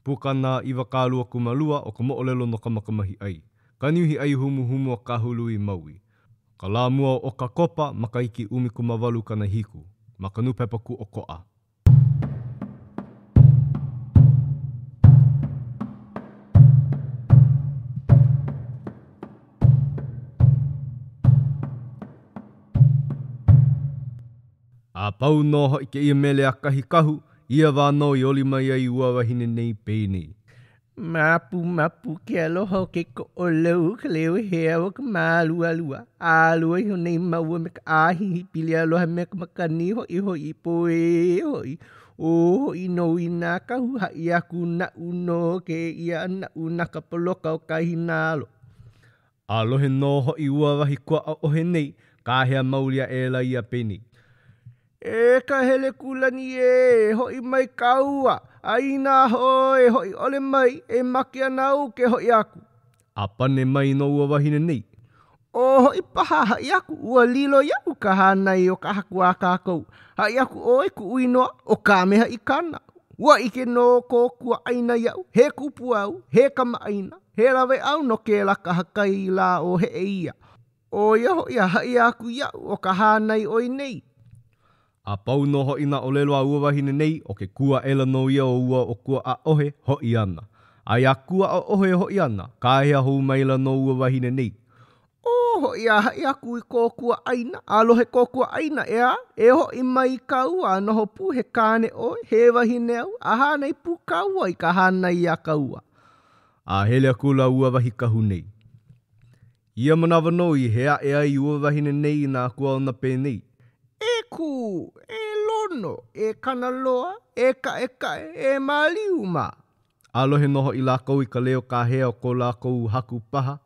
Pukana 22 o ka moʻolelo no Kamakamahiʻai. Ka niuhi ʻai humuhumu o Kahului, Maui. Ka lā mua o ʻOkakopa, makahiki 1870. Ma ka Nūpepa Kūʻokoʻa. A pau nō hoʻi kēia mele a kahi kahu, ia wā nō i oli mai ai ua wahine nei penei. Mapu mapu ke aloha o ke Koʻolau ka leo hea o ka Mālualua. Ālua iho nei māua me ka ʻāhihi pili aloha me ka makani hoʻihoʻi ipo ē hoʻi. Ō hoʻi nō i nā kahu haʻi aku naʻu nō kēia naʻu na ka poloka o Kahinalo. A lohe nō hoʻi ua wahi kuaʻaʻohe nei, kāhea maoli aʻela ia penei. E Kahelekūlani ē, hoʻi mai kāua, a inā ʻoe e hoʻi ʻole mai, e make ana au ke hoʻi aku. A pane mai nō ua wahine nei. Ō hoʻi paha haʻi aku, ua lilo iaʻu ka hānai o ka haku a kākou. Haʻi aku ʻoe kuʻu inoa, ʻo Kamehaʻikana. Ua ʻike nō kō kuaʻāina iaʻu, he kupua au, he kamaʻāina, he laweʻau no kēlā kahakai lā o Heʻeia. ʻO ia hoʻi a haʻi aku iaʻu ʻo ka hānai ʻoe nei. A pau nō hoʻi nā ʻōlelo a ua wahine nei, ʻo ke kū aʻela nō ia o ua ʻo Kuaʻaʻohe hoʻi ana. A iā Kuaʻaʻohe hoʻi ana, kāhea hou maila nō ua wahine nei, Ō hoʻi a haʻi aku i kō kuaʻāina, a lohe kō kuaʻāina, ʻeā, e hoʻi mai kāua a noho pū he kāne ʻoe, he wahine au, a hānai pū kāua i ka hānai iā kāua. A hele akula ua wahi kahu nei. Ia manawa nō i hea aʻe ai ua wahine nei i nā akua ona penei. E Kū, e Lono, e Kanaloa, e Kaʻekaʻe, e Māliu mā. A lohe nō hoʻi lākou i ka leo kāhea o ko lākou haku paha,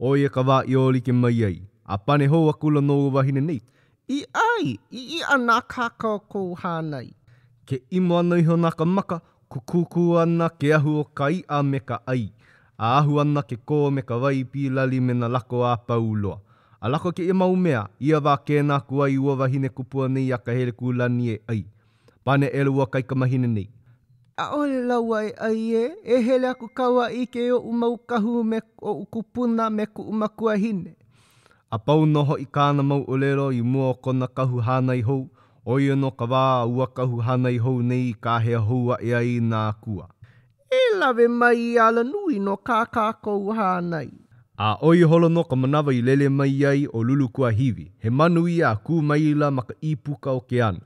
ʻo ia ka wā i ō like mai ai. A pane hou akula nō ua wahine nei. I ʻai, i iʻa na kā kākou hānai. Ke ʻimo ana iho nā ka maka, kukūkū ana ke ahu o ka iʻa me ka ʻai, a ahu ana ke kō me ka wai pīlali me nā lako a pau loa. A lako kēia mau mea, ia wā kēnā aku ai ua wahine kupua nei iā Kahelekūlani e ʻai. Pane aʻela ua kaikamahine nei. ʻAʻole lāua e ʻai ē, e hele aku kāua a ʻike i oʻu mau kahu me oʻu kupuna me kuʻu makuahine. A pau nō hoʻi kāna mau ʻōlelo i mua o kona kahu hānai hou, ʻo ia nō ka wā a ua kahu hānai hou nei i kāhea hou aʻe ai i nā akua. E lawe mai i alanui no kā kākou hānai. A ʻo ia holo nō ka manawa i lele mai ai ʻo Lulukuahiwi, he manu ia a kū maila ma ka ʻīpuka o ke ana.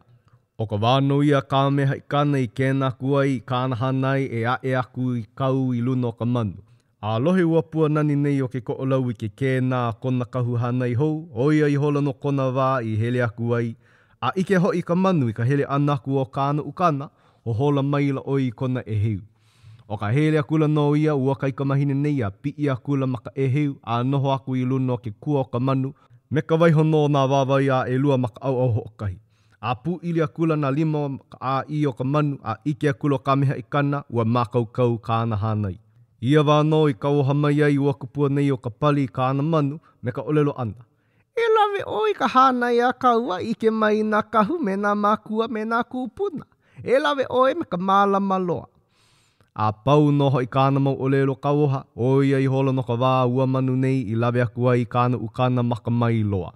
ʻO ka wā nō ia a Kamehaʻikana i kēnā aku ai i kāna hānai e aʻe aku i kau i luna o ka manu. A lohe ua pua nani nei o ke Koʻolau i ke kēnā a kona kahu hānai hou, ʻo ia ihola nō kona wā i hele aku ai. A ʻike hoʻi ka manu i ka hele ʻana aku o kāna ukana, hohola maila ʻo ia i kona ʻēheu. ʻO ka hele akula nō ia ua kaikamahine nei a piʻi akula ma ka ʻēheu a noho aku i luna o ke kua o ka manu, me ka waiho nō o nā wāwae a ʻelua ma ka ʻaoʻao hoʻokahi. A pūʻili akula nā lima ma ka ʻāʻī o ka manu, a ʻike akula ʻo Kamehaʻikana, ua mākaukau kāna hānai. I ia wā nō i kauoha mai ai ua kupua nei o ka pali i kāna manu me ka ʻōlelo ʻana, E lawe ʻoe i ka hānai a kāua ʻike mai i nā kahu me nā mākua me nā kūpuna. E lawe ʻoe me ka mālama loa. A pau nō hoʻi kāna mau ʻōlelo kauoha, ʻo ia ihola nō ka wā a ua manu nei i lawe aku ai i kāna ukana makamae loa.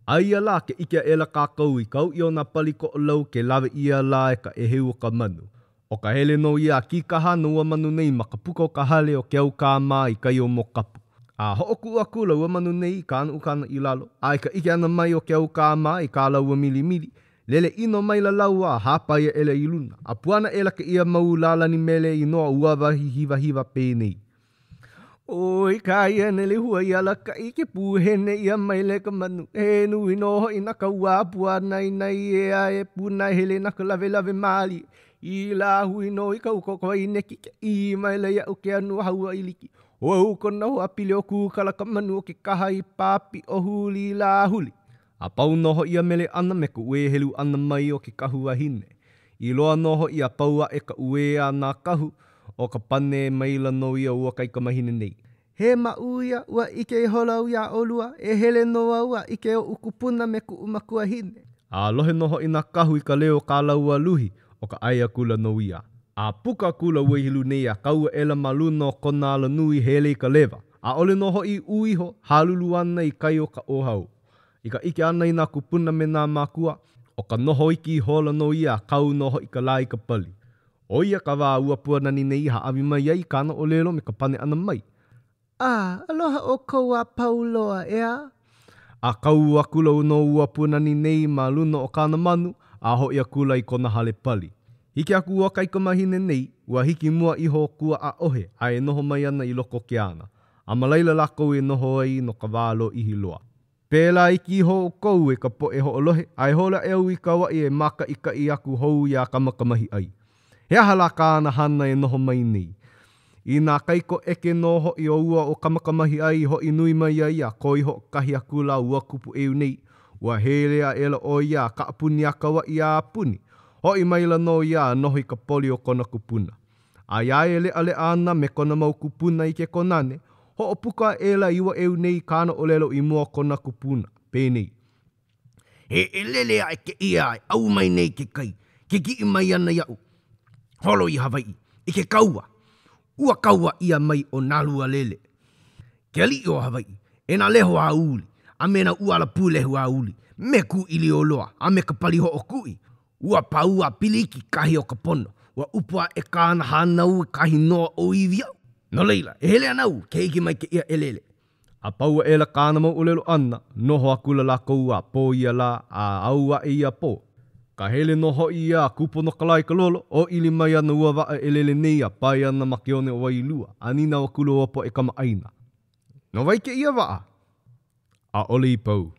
Aia lā ke ʻike aʻela kākou i ka uʻi o nā pali Koʻolau ke lawe ʻia lā e ka ʻēheu o ka manu. ʻO ka hele nō ia a kīkaha ana ua manu nei ma ka puka o ka hale o Keaukā mā i kai o Mōkapu. A hoʻokuʻu akula ua manu nei i kāna ukana i lalo, a i ka ʻike ʻana mai o Keaukā mā i kā lāua milimili, lele ʻino maila lāua a hāpai aʻela i luna, a puana aʻela kēia mau lālani mele inoa ua wahi hiwahiwa penei. ʻOi ka ia nele hua i alakaʻi ke pūhene ʻia maila e ka manu. He nui nō hoʻi nā kauā puanainai ē a e pūnaehele na ka lawelawe mālie. I lāhui nō i ka uka o ka wai neki ke ʻī maila iaʻu ke anu Hauailiki. ʻO au kona hoa pili ʻo Kūkala ka manu o ke kaha i pāpiʻo huli lāhuli. A pau nō hoʻi ia mele ʻana me ka uē helu ʻana mai o ke kahu wahine. I loa nō hoʻi a pau aʻe ka uē a nā kahu, ʻo ka pane maila nō ia o ua kaikamahine nei. He maʻū ia, ua ʻike ihola au iā ʻolua, e hele nō au a ʻike oʻu kupuna me kuʻu makuahine. A lohe nō hoʻi nā kahu i ka leo o kā lāua luhi, ʻo ka ʻae akula nō ia. A puka akula ua ihilu nei a kau aʻela ma luna o kona alanui hele i ka lewa. ʻAʻole nō hoʻi i ʻū iho, halulu ana i kai o Kaʻōhao. I ka ʻike ʻana i nā kūpuna me nā mākua, ʻo ka noho iki ihola nō ia a kau nō hoʻi ka lā i ka pali. ʻO ia ka wā a ua pua nani nei i hāʻawi mai ai i kāna ʻōlelo me ka pane ʻana mai. A, aloha ʻoukou a pau loa, ʻeā? A kau akula nō ua pua nani nei ma luna o kāna manu, a hoʻi akula i kona hale pali. Hiki aku ua kaikamahine nei, ua hiki mua iho ʻo Kua-ʻaʻohe a e noho mai ana i loko o ke ana. A ma laila lākou e noho ai no ka wā lōʻihi loa. Pēlā iki iho ʻoukou e ka poʻe hoʻolohe, a e holo aʻe au i Kauaʻi e mākaʻikaʻi aku hou iā Kamakamahiʻai. He aha lā kāna hana e noho mai nei? I nā kaikoʻeke nō hoʻi o ua ʻo Kamakamahiʻai i hoʻi nui mai ai a koi hoʻokahi akula ua kupuʻeu nei, ua hele aʻela ʻo ia a kaʻapuni iā Kauaʻi a puni, hoʻi maila nō ia a noho i ka poli o kona kupuna. A iā ia e leʻaleʻa ana me kona mau kūpuna i ke kōnane, hoʻopuka aʻela i ua ʻeu nei i kāna ʻōlelo i mua o kona kupuna, penei, He ʻelele aʻe kēia e ʻau mai nei ke kai, ke kiʻi mai ana iaʻu, holo i Hawaiʻi, i ke kaua. Ua kaua ʻia mai ʻo Nālualele, ke aliʻi o Hawaiʻi, e nā leho aouli, a me nā ʻuala pūlehu aouli, me Kūʻīlioloa, a me ka pali hoʻokuʻi, Ua pau a piliki kahi o ka pono, ua ʻupu aʻe kāna hānau i kahi noa ʻōiwi aʻu. No laila, e hele ana au ke hiki mai kēia ʻelele. A pau aʻela kāna mau ʻōlelo ʻana, noho akula lākou a pō ia lā, a ao aʻe ia pō. Ka hele nō hoʻi ia a kūpono ka lā i ka lolo, ʻōʻili mai ana ua waʻa ʻelele nei a pae ana ma ke one o Wailua, a nīnau akula ua poʻe kamaʻāina, No wai kēia waʻa? ʻAʻole i pau.